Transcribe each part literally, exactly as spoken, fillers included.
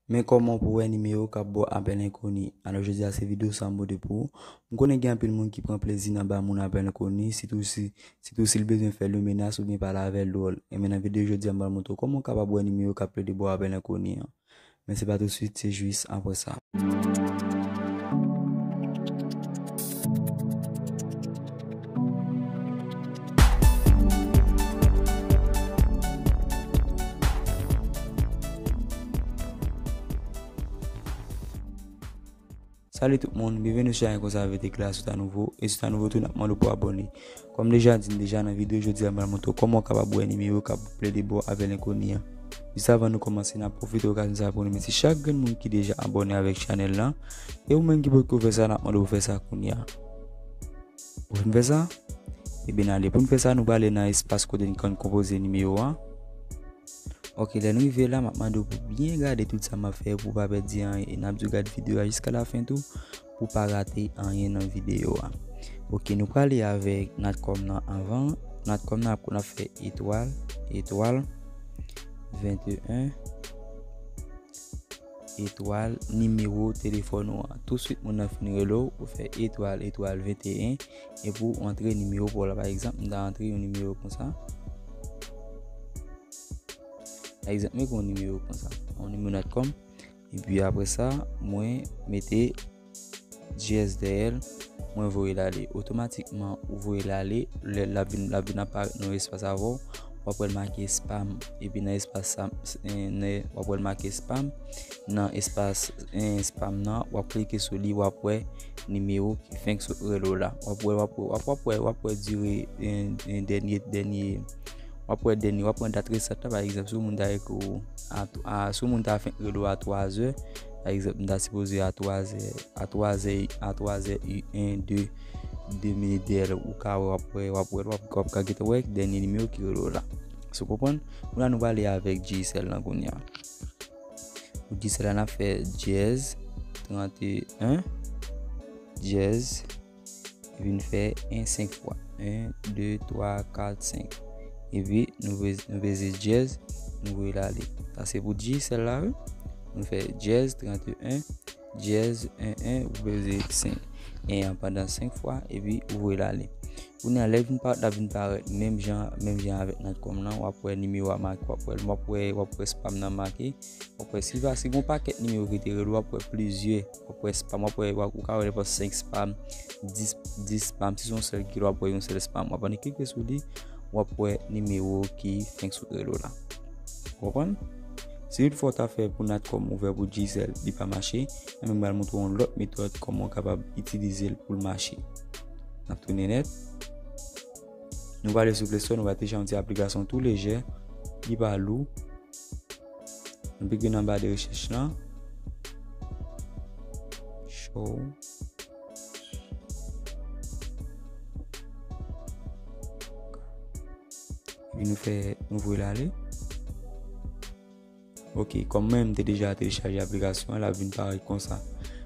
Men kòman pou wè nimewo k ap ba w apèl enkoni. Alò, jodi a se videyo sa m pote pou ou. M konnen gen anpil moun ki pran plezi nan ba moun apèl enkoni, sitou si, sitou si l bezwen fè l yon menas oubyen pale avè l dwòl. Enben, nan videyo jodi a, m pral montre w kòman w kapab wè nimewo k ap plede ba w apèl enkoni an. Men se pa tousuit, se jis apre sa. Salut tout moun, byenveni sou chanèl Konsa Avèk Tekla. Si w ta nouvo, e si w ta nouvo tou, n ap mande w pou abòne. Kòm deja di m deja, nan videyo jodi a, m pral montre w kòman w kapab wè nimewo k ap plede ba w apèl enkoni an. Jis avan nou kòmanse, n ap pwofite okazyon sa a pou n remèsye chak grenn moun ki deja abòne avèk chanèl lan. E ou menm ki potko fè sa, n ap mande w pou fè sa kounye a. Ou fin fè sa? Ebyen, n ale. Pou n fè sa, nou prale nan espas kote n konn konpoze nimewo a. Ok, lè n rive la, m ap mande w pou byen gade tout sa m ap fè pou w pa pèdi anyen. E n ap di w gade videyo a jiska lafen tou, pou w pa rate anyen nan videyo a. Ok, nou prale avèk Natcom nan avan. Natcom nan ap konn ap fè etwal, etwal, venteyen, etwal, nimewo telefòn ou an. Touswit moun nan fin rele w, ou fè etwal, etwal, venteyen, epi w antre nimewo pa w la. Pa egzanp, m ta antre yon nimewo konsa. Pa egzanp, mwen gen yon nimewo konsa, yon nimewo Natcom. Epi apre sa, mwen mete dyèz dèyè l, mwen voye l ale. Otomatikman, ou voye l ale, lè l ap vin, l ap vin aparèt nan yon espas avè w, w ap wè l make spam. Epi nan espas sa, s-, eh, nan, w ap wè l make spam. Nan espas, eh, spam nan, w ap klike sou li, w ap wè nimewo ki fenk sot rele w la. W ap wè, w ap wè, w ap, w ap wè, w ap wè dire, eh, eh, dènye, dènye, w ap wè dènye, w ap wè dat resant la, pa egzanp, si yon moun ta ekri w a, a, si yon moun ta fenk rele w a twazè, pa egzanp, m ta sipoze a twazè, a twazè, a twazè, en, de, de minit dèyè l, ou ka wè, w ap wè, w ap wè, w ap, w ap ka gentan wè dènye nimewo ki rele w la. Si w konprann? Kounye a nou prale avèk Digicel lan kounye a. Pou Digicel la, n ap fè dyèz, tranteyen, dyèz, epi n fè en senk fwa. En, de, twa, kat, senk. Epi nou peze, nou peze dyèz, nou voye l ale. Sa se pou Digicel la, wi. Nou fè dyèz, tranteyen, dyèz, en, en, ou peze senk. En an pandan senk fwa, epi ou voye l ale. Kounye a, lè l vin parèt, l ap vin parèt menm jan, menm jan avèk Natcom lan, w ap wè nimewo a make, w ap wè, w ap wè, w ap wè spam nan make, w ap wè si l pa, si gon pakèt nimewo ki te rele w, w ap wè plizyè, w ap wè spam, w ap wè, w ap, ou ka wè nenpòt senk spam, dis, dis spam, si se yon sèl ki rele w, w ap wè yon sèl spam. W ap annik klike sou li, w ap wè nimewo ki fenk sot rele w la. Ou konprann? Si toutfwa w ta fè pou Natcom ouvè pou Digicel, li pa mache, enben m pral montre w yon lòt metòd kòman w kapab itilize l pou l mache. N ap tounen nèt. Nou prale sou Play Store, nou va telechaje yon ti aplikasyon tou lejè, li pa lou. Nou pike nan ba de rechèch lan. Show. Epi nou fè, nou voye l ale. Ok, kòm mwen, m te deja telechaje aplikasyon an, l ap vin parèt konsa.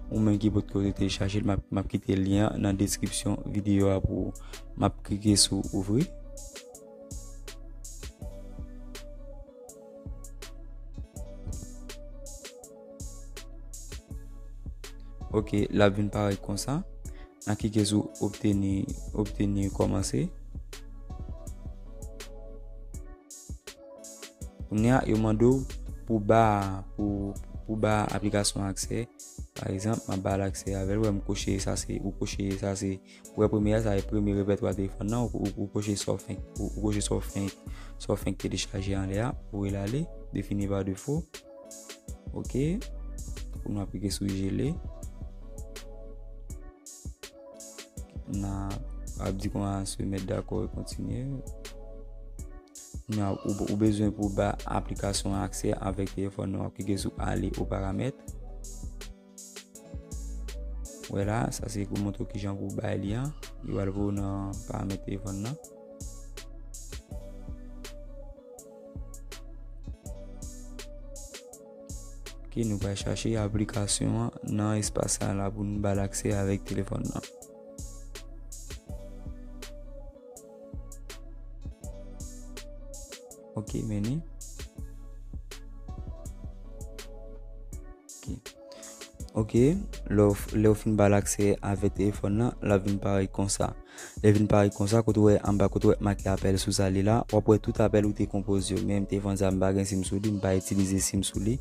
Ou menm ki potko telechaje l, m ap, m ap kite lyen an nan deskripsyon videyo a pou ou. M ap klike sou ouvri. Ok, l ap vin parèt konsa. N a klike sou obtenir, obtenir, kòmanse. Kounye a, yo mande w pou ba, pou, pou ba aplikasyon aksè. Pa egzanp, m ap ba l aksè avè l. Ou wè m koche, sa se, ou koche, sa se, ou wè premye a, sa se premye repètwa telefòn nan, ou, ou, ou koche sa w fenk, ou, ou koche sa w fenk, sa w fenk telechaje anlè a, ou voye l ale, défini par défaut. Ok. Pou nou aplike sou jele. N a ap di konsa, se mèt dakò e kontinye. N a, ou, ou bezwen pou ba aplikasyon an aksè avèk telefòn nan, w ap klike sou aller aux paramètres. Wè la, sa se pou montre w kijan pou w bay li an. Li pral voye w nan paramèt telefòn nan. Ok, nou pral chache aplikasyon an nan espas sa la pou nou ba l aksè avèk telefòn nan. Ok, men ni. Ok, lè w, lè w fin ba l aksè avèk telefòn nan, l ap vin parèt konsa. Lè vin parèt konsa, kote w wè anba, kote w wè make apèl sou sa li la, w ap wè tout apèl ou te konpoze yo. Men telefòn sa m pa gen sim sou li, m pa itilize sim sou li.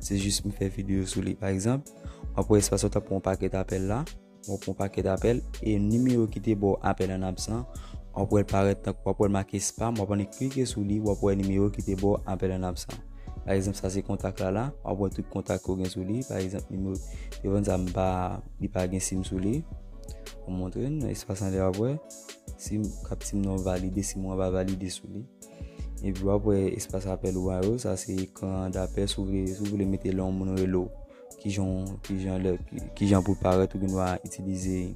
Se jis m fè videyo sou li. Pa egzanp, w ap wè espas ou t ap pran yon pakèt apèl la. W ap pran yon pakèt apèl e nimewo ki te ba w apèl an absan, w ap wè l parèt tankou w ap wè l make spam, w ap annik klike sou li, w ap wè nimewo ki te ba w apèl an absan. Pa egzanp, sa se kontak la la, w ap wè tout kontak ke w gen sou li. Pa egzanp, nimewo telefòn sa m pa, li pa gen sim sou li. Mwen montre n, espas anlè w ap wè. Sim, kap sim nan valide, sim ou an pa valide sou li. Epi w ap wè espas apèl ou a yo, sa se ekran dapèl, si w vle, si w vle mete lè yon moun rele w. Kijan, kijan lè, ki- kijan pou l parèt, ou gen dwa itilize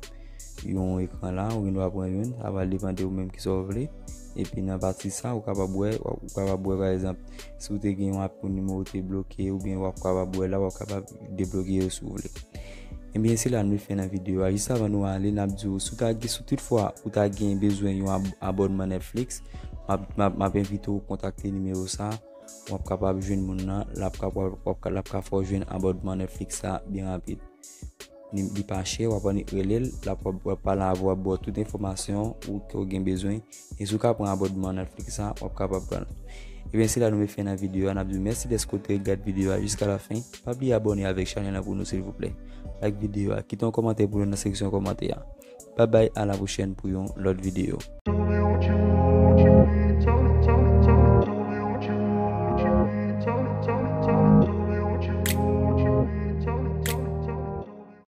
yon ekran la, ou gen dwa pran youn, sa va depann de ou menm kisa w vle. Epi nan pati sa, ou kapab wè, ou kapab wè pa egzanp, si w te gen yon ap- yon nimewo te bloke, oubyen w ap kapab wè la, w ap kapab debloke yo si w vle. Ebyen, se la nou fin nan videyo a. Jis avan nou ale, n ap di w, si w ta gen, si toutfwa ou ta gen bezwen yon ab- abònman Netflix, m ap- m ap m ap envite w kontakte nimewo sa, w ap kapab jwenn moun nan, l ap ka- w ap- w ap ka- l ap ka fè w jwenn abònman Netflix sa byen rapid. Li li pa chè, w ap annik rele l, l ap w ap pale avè w, ap ba w tout enfòmasyon ou ke w gen bezwen. E si w ka pran abònman Netflix sa, w ap kapab pran l. Ebyen, se la nou met fen nan videyo a. N ap di w mèsi dèske w te gade videyo a jiska la fen. Pa bliye abòne avèk chanèl la pou nou, silvouplè. Like videyo a, kite yon kòmantè pou nou nan seksyon kòmantè a. Babay, a la pwochèn pou yon lòt videyo.